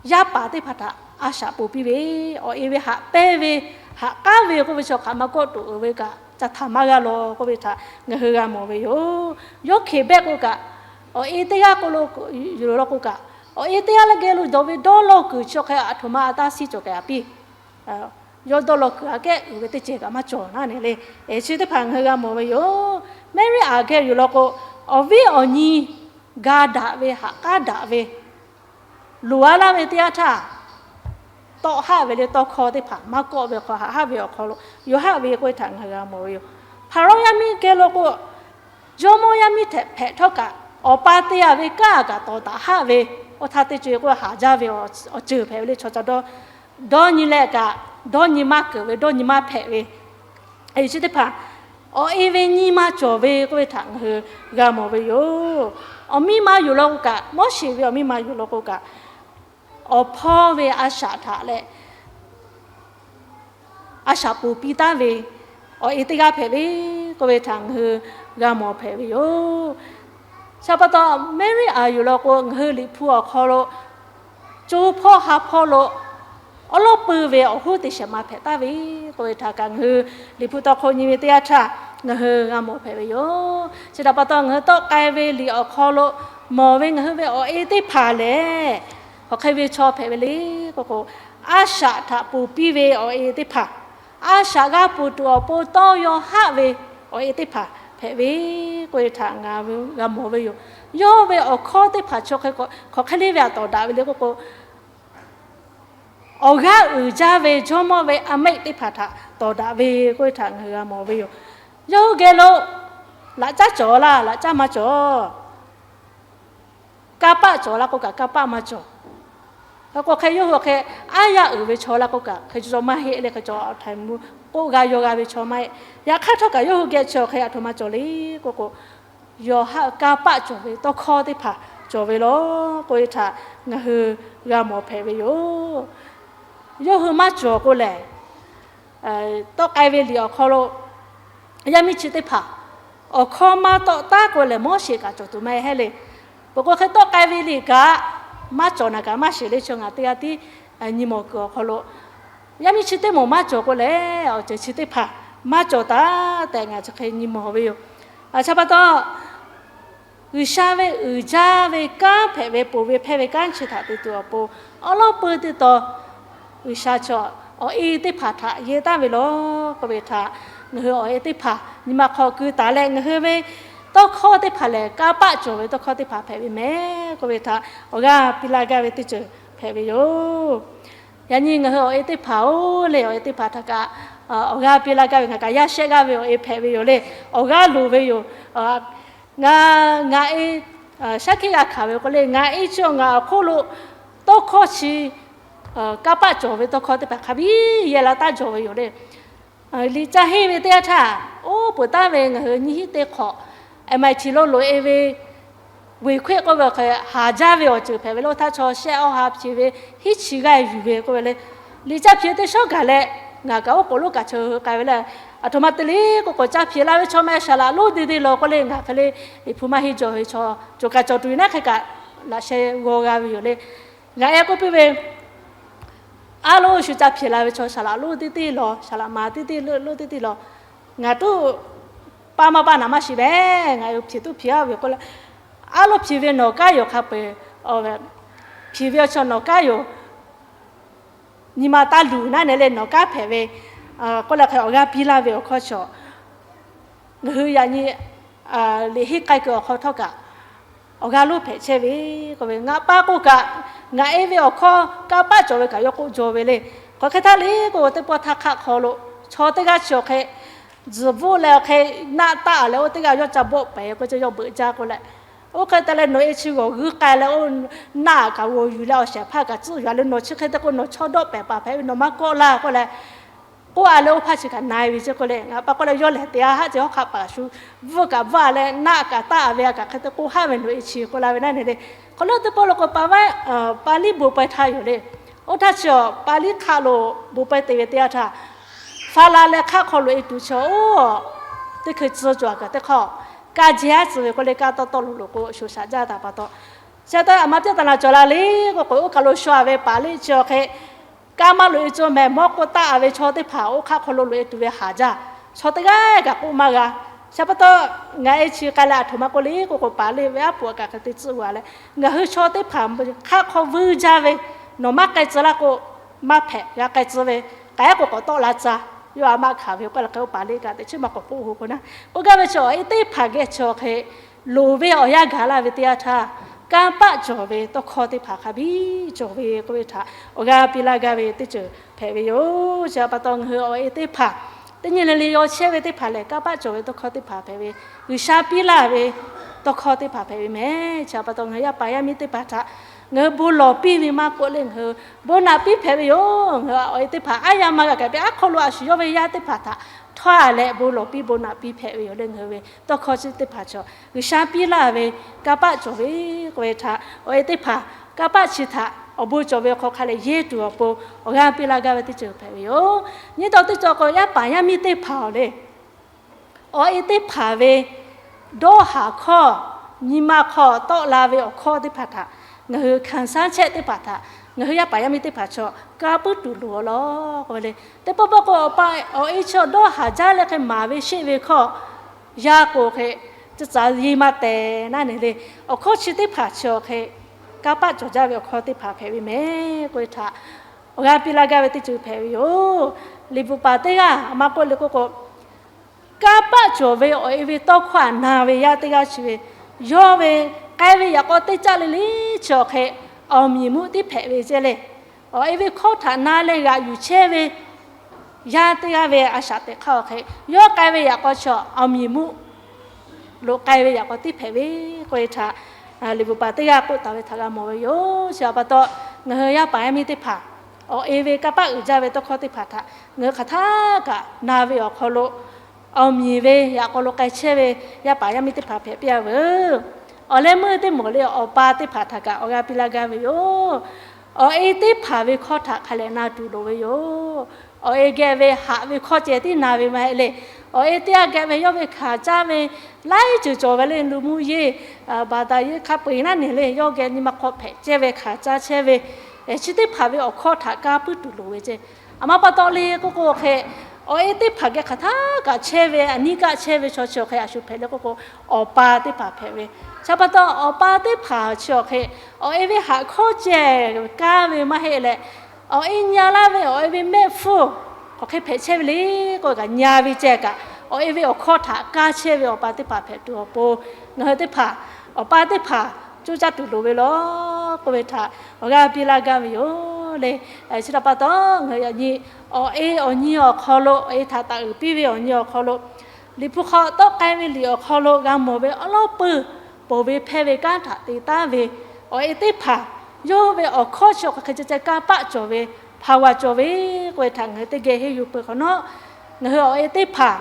yaˇ paˍ teˇ hpaˍ htaꞈ a shaꞈ ponˬ piˇ ve, awˬ e ve haꞈ pehnˇ ve, haꞈ k'aˉ ve k'oˆ ve chi hk'aˬ ma kawˆ tuˬ uiˍ ve kaꞈ ca htaꞈ maˇ g'a law k'oˆ ve htaꞈ ngaˬ hui g'a mawˬ ve yoˬ. Yawˇ hk'e behˆ k'o kaꞈ, awˬ e teˇ g'aˇ k'o lo yuˬ law k'o kaꞈ, awˬ e teˇ g'aˇ leh geh lo dawˬ ve dawˇ law kuiˬ chi hk'e aˬ htoꞈ ma a taˇ siˉ cawˬ k'ai a piˇ. Yawˇ dawˇ law kuiˬ aꞈ kehˉ uiˍ ve teˇ ceuˬ kaꞈ maˇ cawˬ naˆ nehˬ le. Chi teˇ hpaˍ ngaˬ hui g'a mawˬ ve yoˬ. Maˍriˆ aꞈ geh yuˬ law k'o, awˬ viˉ awˬ nyi ga daꞈ ve, haꞈ k'aˉ daꞈ ve, loˍ a laˇ ve teˇ yanˇ htaˇ, tawˆ haˆ ve le tawˇ hkawˇ teˇ hpaˍ maˇ kawˆ ve hk'aw haꞈ haˆ ve awˬ hk'aw lo yawˇ haˆ ve k'oˆ ve htaꞈ ngaˬ hui g'a mawˬ ve yoˬ. Hpaˍrawˇ yaˇ miˇ geh lo k'o, jawˇmawˇ yaˇ miˇ hpehꞈ htawˇ kaꞈ, awˬ pa te a ve kanˉ kaꞈ tawˍ taˍ haˆ ve, oˇ htaˇ teˇ co-e k'o haˍ jaˇ ve awˬ ceuˬ hpehꞈ ve le. Chaw ca dawˇ, dawˇ nyi leh kaꞈ dawˇ nyi maˇ keunˍ ve, dawˇ nyi maˇ hpehꞈ ve, chi teˇ hpaˍ awˬ e ve nyi ma cawˬ ve k'oˆ ve htaꞈ ngaˬ hui g'a mawˬ ve yoˬ. Awˬ miˇ ma yuˬ law k'o kaꞈ, Moˉseˍ ve awˬ miˇ ma yuˬ law k'o kaꞈ, awˬ hpawˇ ve a shaꞈ htaꞈ leh a shaꞈ ponˬ piˇ taˍ ve awˬ e teˇ g'aˇ hpehꞈ ve k'oˆ ve htaꞈ ngaˬ hui g'a mawˬ hpehꞈ ve yoˬ. Chi pa taw Maˍriˆ aꞈ yuˬ law k'o, ngaˬ hui Liꞈ hpu awˬ hk'aw lo co hpawˇ ha hpawˇ lo awˉ lawˉ pui ve awˬ hoˉ te shehˍ ma hpehꞈ taˍ ve k'oˆ ve htaꞈ kaꞈ ngaˬ hui Liꞈ hpu tawˇ hk'aw nyi ve teˇ yanˇ htaˇ ngaˬ hui g'a mawˬ hpehꞈ ve yoˬ. Chi htaꞈ pa taw ngaˬ hui tawˆ k'ai ve liꞈ awˬ hk'aw lo mawˬ ve ngaˬ hui ve awˬ e teˇ hpaˍ lehˬ, hk'aˬ hk'e ve chaw hpehꞈ ve le k'oˆ k'o, a shaꞈ htaꞈ ponˬ piˇ ve awˬ e teˇ hpaˍ, a shaꞈ g'a ponˬ tuˬ awˬ pon tawˇ yaw haˆ ve awˬ e teˇ hpaˍ hpehꞈ ve k'oˆ ve htaꞈ ngaˬ g'a mawˬ ve yoˬ. Yawˇ ve awˬ hkawˇ teˇ hpaˍ chi hk'e hk'aˬ hk'e le ve aꞈ tawˍ daꞈ ve le k'oˆ k'o, awˬ g'aˇ uiˍ jaˇ ve jawˇmawˇ ve a mehˆ teˇ hpaˍ htaꞈ tawˍ daꞈ ve k'oˆ ve htaꞈ ngaˬ hui g'a mawˬ ve yoˬ. Yawˇ hui geh lo laꞈ caˉ cawˬ laˇ, laꞈ caˉ maˇ cawˬ. Kanˇ paˆ cawˬ laˇ k'o kaꞈ kanˇ paˆ maˇ cawˬ. Hk'e k'o hk'e yawˇ hui hk'e aˉ yaˇ uiˍ ve chaw laˇ k'o kaꞈ hk'e cawˬ maˇ heˆ leh hk'e cawˬ a htaiˍ mvuh k'oˆ g'a yaw g'a ve chaw maˇ heˆ. Yaꞈ hk'aˇ htawˇ kaꞈ yawˇ hui geh chi hk'e aˬ htoꞈ ma cawˬ le k'oˆ k'o, yawˬ haˆ kanˇ paˆ cawˬ ve tawˇ hkawˇ teˇ hpaˍ cawˬ ve law k'oˆ ve htaꞈ ngaˬ hui g'a mawˬ hpehꞈ ve yoˬ. Yawˇ hui maˇ cawˬ k'o lehˬ, tawˆ k'ai ve liꞈ awˬ hk'aw lo yaˇ miˇ chi teˇ hpaˍ awˬ hkawˇ maˇ tawˆ taˉ k'o lehˬ, Moˉseˍ kaꞈ cawˬ tuˬ maˇ heˆ le. Peuˬ k'o hk'e tawˆ k'ai ve liꞈ kaꞈ maˇ cawˬ naˍ kaꞈ maˇ sheˍ le. Chi ngaˬ teˇ g'aˇ tiˉ nyi mawˬ kuiˬ awˬ hk'aw lo yaˇ miˇ chi teˇ moˍ maˇ cawˬ k'o lehˬ, awˬ ceuˬ chi teˇ hpaˍ maˇ cawˬ taˍ tehꞈ ngaˬ chi hk'e nyi mawˬ ve yoˬ. Chi pa taw, G'uiˬsha ve uiˍ jaˇ ve kanˉ hpehꞈ ve ponˬ ve hpehˇ ve kanˉ chi htaꞈ te tuˬ awˬ pon, awˉ lawˉ pui teˇ taw G'uiˬsha chaw awˬ e teˇ hpaˍ htaꞈ yehˇ taˍ ve law k'oˆ ve htaꞈ ngaˬ hui awˬ e teˇ hpaˍ nyi ma hk'aw keu taˍ leh, ngaˬ hui ve tawˇ hkawˇ teˇ hpaˍ lehˬ kanˇ paˆ cawˬ ve tawˇ hkawˇ teˇ hpaˍ hpehꞈ ve mehˍ k'oˆ ve htaꞈ awˬ g'aˇ piˇ laˇ gaˇ ve teˇ ceuˬ hpehꞈ ve yoˬ. Yaꞈ nyi ngaˬ hui awˬ e teˇ hpaˍ-oˬ le, awˬ e teˇ hpaˍ htaꞈ kaꞈ awˬ g'aˇ piˇ laˇ gaˇ ve ngaˬ kaꞈ yaˇ shehˆ g'aˇ ve awˬ e hpehꞈ ve yoˬ le. Awˬ g'aˇ loˍ ve yoˬ. Ngaˬ, ngaˬ e shaˉ hkiˆ g'a hkanˍ ve k'o le, ngaˬ e chi ngaˬ awˬ hk'oˆ lo tawˇ hkawˇ chi kanˇ paˆ cawˬ ve tawˇ hkawˇ teˇ hpaˍ hk'a biˇ yehˇ la taˉ jawˬ ve yoˬ le. Liꞈ caˇ henˇ ve teˇ yanˇ htaˇ, oˇ peuˬ taˍ ve ngaˬ hui nyiˇ hinˉ teˇ hk'awꞈ MIT lo loꞈ-e ve, Weˬ hkuehˆ k'oˆ ve awˬ hk'e haˍ jaˇ ve awˬ ceuˬ hpehꞈ ve le. Oˇ htaˇ chaw shehˆ awˇ ha chi ve hiˉ chi g'aˇ yuˬ ve k'oˆ ve le. Liꞈ caˇ hpiˇ teˇ shawˉ gaˬ leh, ngaˬ kaꞈ oˉ k'oˍ lonˉ kaꞈ cheu hui k'ai ve le. Aˬ htoꞈ ma te le k'oˆ k'o, caˇ hpiˇ laˇ ve chaw meh shaˍ laꞈ lonˉ de de lawˬ k'oˆ le, ngaˬ hk'e le Liꞈ hpu maˇ henˇ jaw ve chaw cawˬ kaꞈ cawˬ tuˬ ve naˉ hk'e kaꞈ laꞈ sheh g'aw g'a ve yoˬ le. Ngaˬ ehˉ k'oˆ piˇ ve, aˉ loˉ shu ca hpiˍ la ve chaw, saˍ laꞈ lonˉ teˇ teˇ law, saˍ laꞈ ma teˇ teˇ lonˉ teˇ teˇ law, ngaˬ tuˉ paˇ maˇ paˇ naˍ maˇ shiˍ mehˍ. Ngaˬ yoˬ hpiˍ tuˉ hpiˍ aˉ ve k'oˆ leh, aˉ loˉ hpiˍ ve nawˬ kanˉ yoˬ hk'a peu-eˬ, hpiˍ ve awˬ chaw nawˬ kanˉ yoˬ, nyi ma taˇ luˬ naˉ neh leh nawˬ kanˉ hpehꞈ ve k'oˆ leh hk'e awˬ g'aˇ piˇ laˇ ve awˬ hkawˇ chaw, ngaˬ hui yaꞈ nyi liꞈ henˇ k'ai kuiˬ awˬ hk'aw htawˇ kaꞈ awˬ g'aˇ lonˉ hpehꞈ chehˇ ve k'oˆ ve, ngaˬ paˇ k'oˆ kaꞈ, ngaˬ e ve awˬ hkawˇ kanˇ paˆ cawˬ ve kaꞈ yawˇ k'oˆ jaw ve le. Hk'aˬ hk'e htaˇ le k'o, teˇ pawˆ htaˇ hk'aˆ hk'aw lo chaw teˇ g'aˇ chi awˬ hk'e tzuhˬ bvuhˆ leh awˬ hk'e naˆ taˆ leh oˇ teˇ g'aˇ yawˇ ca bawˆ pehˍ k'o, yawˇ beuꞈ jaˇ k'oˆ leh, oˇ hk'e te leh nawˬ e chi g'awˬ g'uiˇ k'ai leh oˇ naˆ kaꞈ g'awˬ yuˬ leh awˬ shehˍ hpaˇ kaꞈ tcuhˆ yuˬ leh nawˬ chi hk'e te k'o, nawˬ chaw dawˆ pehˍ paˍ hpehꞈ ve nawˬ maˇ kawˆ laˇ k'oˆ leh, k'oˆ a leh oˇ hpaˇ chi kaꞈ na e ve ceˇ k'oˆ le. Ngaˬ pa k'oˆ leh, yawˇ lehˬ te a haˆ ceh hawˉ hk'aˆ paˍ shu bvuhˆ kaꞈ bvuhˆ a leh naˆ kaꞈ taˆ ve a kaꞈ hk'e te k'o haˆ ve nawˬ e chi k'oˆ la ve naˉ neh le. Hk'aw lo teˇ pawˆ lo k'o pa vaˉ, pa liˇ bon pawehˇ htaˇ yoˬ le. Oˇ htaˇ chi awˬ pa liˇ hk'aˆ lo bon pawehˇ te ve teˇ yanˇ htaˇ, faˍ laˬ leh hk'aˆ hk'aw lo e tuˬ chi oˇ teˇ hkui tcuh cawˬ a kaꞈ teˇ hk'aˇ, kaˇ jehˇ aˉ tcuh ve k'oˆ le, kaˇ tawˆ tawˆ lo lo k'o shoˍ shaꞈ jaˇ taˍ pa taw, chi htaꞈ aˬ ma piˇ taˍ naˍ cawˬ la le k'o k'o, oˇ kaˬ lo shu a ve paˍ liˇ chi awˬ hk'e kaˇ maˇ loꞈ e cawˬ mehˍ, mawˇ k'oˆ taˆ a ve chaw teˇ hpaˍ oˇ hk'aˆ hk'aw lo loꞈ e tuˬ ve haˍ jaˇ. Chaw teˇ g'aˇ kaꞈ k'oˆ maˇ g'a. Chi pa taw, ngaˬ e chi k'ai leh aˬ htoꞈ ma k'oˆ le k'o k'o, paˍ liˇ ve aˉ poꞈ a kaꞈ hk'e te tcuhˆ g'a leh, ngaˬ hui chaw teˇ hpaˍ hk'aˆ hk'aw vuiˇ jaˇ ve, nawˬ maˇ k'ai tcuh laˇ k'o, maˇ hpehꞈ g'a k'ai tcuh ve, k'ai k'o k'awꞈ tawˆ la tcuh. Yawˇ a maˇ hkanˍ ve k'oˆ leh hk'e oˇ paˍ liˇ kaꞈ teꞈ chiˉ maˇ k'awꞈ k'oˆ ho k'o naˉ, k'oˆ gaˇ ve chi awˬ e teˇ hpaˍ geh chi awˬ hk'e loˍ ve awˬ yanˇ gaˬ laˇ ve teˇ yanˇ htaˇ, kanˇ paˆ cawˬ ve tawˇ hkawˇ teˇ hpaˍ hk'a biˇ cawˬ ve k'oˆ ve htaꞈ awˬ g'aˇ piˇ laˇ gaˇ ve teˇ ceuˬ hpehꞈ ve yoˬ. Chi pa taw ngaˬ hui awˬ e teˇ hpaˍ teˇ nyi le le yaw chehˇ ve teˇ hpaˍ lehˬ, kanˇ paˆ cawˬ ve tawˇ hkawˇ teˇ hpaˍ hpehꞈ ve, G'uiˬsha piˇ laˇ ve tawˇ hkawˇ teˇ hpaˍ hpehꞈ ve mehˍ. Chi pa taw ngaˬ hui yaˇ paˍ yaˇ miˇ teˇ hpaˍ htaꞈ ngaˬ hui bon lawˬ piˇ ve maˇ k'oˆ le, ngaˬ hui bon naꞈ piˇ hpehꞈ ve yoˬ. Ngaˬ hui awˬ e teˇ hpaˍ aˉ yaˇ maˇ g'a kaꞈ piˇ, aˉ hk'aw lo a shu yawˇ ve yaˇ teˇ hpaˍ htaꞈ htawˇ a leh bon lawˬ piˇ bon naꞈ piˇ hpehꞈ ve yoˬ le. Ngaˬ hui ve tawˇ hkawˇ chi teˇ hpaˍ chaw G'uiˬsha piˇ laˇ ve kanˇ paˆ cawˬ ve k'oˆ ve htaꞈ awˬ e teˇ hpaˍ kanˇ paˆ chi htaꞈ awˬ bon cawˬ ve hk'aw hk'a leh yehˇ tuˬ awˬ pon awˬ g'aˇ piˇ laˇ gaˇ ve teˇ ceuˬ hpehꞈ ve yoˬ. Nyiˇ taw teˇ cawˬ k'o, yaˇ paˍ yaˇ miˇ teˇ hpaˍ awˬ le, awˬ e teˇ hpaˍ ve dawˇ haˍ hkawˇ, nyi ma hk'aw tawˆ la ve awˬ hkawˇ teˇ hpaˍ htaꞈ ngaˬ hui hkanˍ shaˉ chehˇ teˇ hpaˍ htaꞈ ngaˬ hui yaˇ paˍ yaˇ miˇ teˇ hpaˍ chaw kanˇ puiˉ tuˬ loˍ a law k'oˆ ve le. Teˇ pawˆ pawˆ k'o, awˬ pa awˬ e chi dawˇ haˍ jaˇ leh hk'e maˍ ve sheˆ ve hkawˇ yaˇ k'o hk'e, tcuh tcuh yi maˇ tehˬ naˉ neh le. Awˬ hkawˇ chi teˇ hpaˍ chi awˬ hk'e kanˇ paˆ cawˬ jaˇ ve awˬ hkawˇ teˇ hpaˍ hpehꞈ ve mehˍ k'oˆ ve htaꞈ awˬ g'aˇ piˇ laˇ gaˇ ve teˇ ceuˬ hpehꞈ ve yoˬ. Liꞈ bvuhꞈ paˍ teˇ g'aˇ maˇ k'oˆ le k'oˆ k'o, kanˇ paˆ cawˬ ve awˬ e ve tawˇ hkawˇ htaꞈ na ve yaˇ teˇ g'aˇ chi ve, yawˇ ve k'ai ve yaꞈ k'aw teˇ caˆ le le chi awˬ hk'e awˬ miˍ muˆ tiˉ hpehꞈ ve ceˇ le. Awˬ e ve hkawˇ htaꞈ na leh g'aꞈ yuˬ chehˇ ve yaˇ teˇ g'aˇ ve a shaꞈ teꞈ hk'aˇ awˬ hk'e, yawˇ k'ai ve yaꞈ k'aw chi awˬ miˍ muˆ lo k'ai ve yaꞈ k'aw tiˉ hpehꞈ ve k'oˆ ve htaꞈ liꞈ bvuhꞈ paˍ teˇ g'aˇ k'oˆ taˍ ve htaꞈ g'a mawˬ ve yoˬ. Chi pa taw, ngaˬ hui yaˇ paˍ yaˇ miˇ teˇ hpaˍ awˬ e ve kanˇ paˆ uiˍ jaˇ ve tawˇ hkawˇ teˇ hpaˍ htaꞈ ngaˬ hui hk'aˬ htaˇ kaꞈ na ve awˬ hk'aw lo, awˬ miˍ ve yaꞈ k'aw lo k'ai chehˇ ve yaˇ paˍ yaˇ miˇ teˇ hpaˍ hpehꞈ piˇ a veuˬ. Awˬ leh meuˇ teˇ mawˬ le, awˬ pa teˇ hpaˍ htaꞈ kaꞈ awˬ g'aˇ piˇ laˇ gaˇ ve yoˬ. Awˬ e teˇ hpaˍ ve hkawˇ htaꞈ hk'a leh na tuˬ loˍ ve yoˬ. Awˬ e geh ve haꞈ ve hkawˇ ceh tiˉ na ve maˇ heˆ le. Awˬ e teˇ g'aˇ geh ve yawˇ ve hkanˍ caˇ ve laiˉ ceuˬ cawˬ ve le, lu mvuhˇ yeˇ, baˬ daꞈ yeˇ hk'a peu-eˬ naˉ neh le, yawˇ geh nyi ma hk'aw hpehꞈ chehˇ ve hkanˍ caˇ chehˇ ve chi teˇ hpaˍ ve awˬ hkawˇ htaꞈ kanˇ puiˉ tuˬ loˍ ve ceˇ. Aˬ ma pa taw le k'oˆ k'o hk'e, awˬ e teˇ hpaˍ geh hk'aˬ htaˇ kaꞈ chehˇ ve, aˬ niˇ kaˆ chehˇ ve chaw chi awˬ hk'e a shu hpehꞈ le k'oˆ k'o, awˬ pa teˇ hpaˍ hpehꞈ ve. Chi pa taw awˬ pa teˇ hpaˍ chi awˬ hk'e awˬ e ve haꞈ hkawˇ ceh kanˇ ve maˇ heˆ leh, awˬ e nya laˇ ve awˬ e ve mehˆ hpfuhˇ k'awꞈ hk'e hpehꞈ chehˇ ve le k'oˆ kaꞈ, nya ve ceh kaꞈ awˬ e ve awˬ hkawˇ htaꞈ kanˇ chehˇ ve awˬ pa teˇ hpaˍ hpehꞈ tuˬ awˬ pon, ngaˬ hui teˇ hpaˍ awˬ pa teˇ hpaˍ coˇ caˇ tuˬ loˍ ve law k'oˆ ve htaꞈ awˬ g'aˇ piˇ laˇ gaˇ ve yoˬ le. Chi htaꞈ pa taw, ngaˬ hui yaꞈ nyi awˬ e awˬ nyi awˬ hk'aw lo, awˬ e htaꞈ taˍ uiˍ piˇ ve awˬ nyi awˬ hk'aw lo, Liꞈ hpu hk'aw tawˆ k'ai ve liꞈ awˬ hk'aw lo g'a mawˬ ve awˬ lawˉ peuˬ, ponˬ ve hpehˇ ve kanˉ htaꞈ te taˉ ve, awˬ e teˇ hpaˍ yawˇ ve awˬ hkawˇ chi awˬ hk'aˬ hk'e ceh ceh kanˇ paˆ cawˬ ve, hpaˍ g'a cawˬ ve k'oˆ ve htaꞈ ngaˬ hui teˇ geh henˇ yuˬ peuˬ hk'awꞈ nawˉ, ngaˬ hui awˬ e teˇ hpaˍ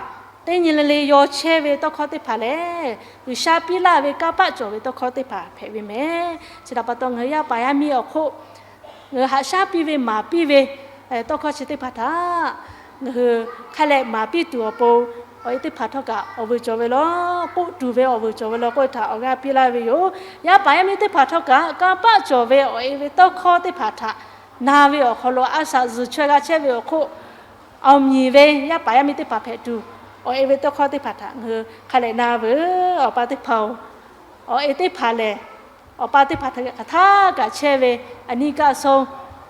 teˇ nyi le le yaw chehˇ ve tawˇ hkawˇ teˇ hpaˍ lehˬ, G'uiˬsha piˇ laˇ ve kanˇ paˆ cawˬ ve tawˇ hkawˇ teˇ hpaˍ hpehꞈ ve mehˍ. Chi htaꞈ pa taw, ngaˬ hui yaˇ paˍ yaˇ miˇ awˬ hk'oˆ ngaˬ hui haꞈ shaˉ piˇ ve maˍ piˇ ve tawˇ hkawˇ chi teˇ hpaˍ htaꞈ ngaˬ hui hk'a leh maˍ piˇ tuˬ awˬ pon, awˬ e teˇ hpaˍ htawˇ kaꞈ awˬ vuiˬ cawˬ ve law, k'oˆ tuˬ ve awˬ vuiˬ cawˬ ve law k'oˆ htaꞈ awˬ g'aˇ piˇ laˇ ve yoˬ. Yaˇ paˍ yaˇ miˇ teˇ hpaˍ htawˇ kaꞈ kanˇ paˆ cawˬ ve awˬ e ve tawˇ hkawˇ teˇ hpaˍ htaꞈ na ve awˬ hk'aw lo a shaꞈ zuhˬ chaweh g'a chehˇ ve awˬ hk'oˆ, awˬ miˬ ve yaˇ paˍ yaˇ miˇ teˇ hpaˍ hpehꞈ tuˬ, awˬ e ve tawˇ hkawˇ teˇ hpaˍ htaꞈ ngaˬ hui hk'a lehˬ na veuˬ. Awˬ pa teˇ hpaˍ-oˬ, awˬ e teˇ hpaˍ lehˬ, awˬ pa teˇ hpaˍ htaꞈ hk'aˬ htaˇ kaꞈ chehˇ ve aˬ niˇ kaˆ sawˉ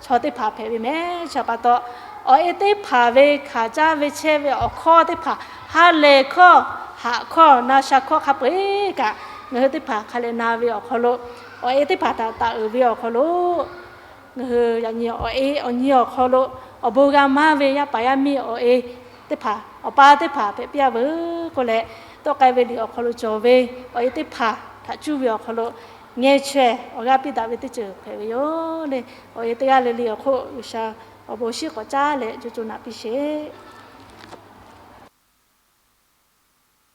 chaw teˇ hpaˍ hpehꞈ ve mehˍ. Chi pa taw, awˬ e teˇ hpaˍ ve hkanˍ caˇ ve chehˇ ve awˬ hkawˇ teˇ hpaˍ, ha lehˬ hkawˇ, haꞈ hkawˇ, na sha hkawˇ hk'a peu-eˬ kaꞈ ngaˬ hui teˇ hpaˍ hk'a lehˬ na ve awˬ hk'aw lo, awˬ e teˇ hpaˍ htaꞈ taˍ uiˍ ve awˬ hk'aw lo, ngaˬ hui yaꞈ nyi awˬ e awˬ nyi awˬ hk'aw lo awˬ bon g'a maˇ ve yaˇ paˍ yaˇ miˇ awˬ e teˇ hpaˍ, awˬ pa teˇ hpaˍ hpehꞈ piˇ-a veuˬ k'oˆ leh, tawˆ k'ai ve liꞈ awˬ hk'aw lo cawˬ ve awˬ e teˇ hpaˍ htaꞈ cuˇ ve awˬ hk'aw lo ngeh chaweh awˬ g'aˇ piˇ daꞈ ve teˇ ceuˬ hpehꞈ ve yoˬ le. Awˬ e teˇ g'aˇ le le awˬ hk'oˆ G'uiˬsha awˬ bon shinˉ k'awꞈ caˉ leh co co naꞈ piˇ sheˍ.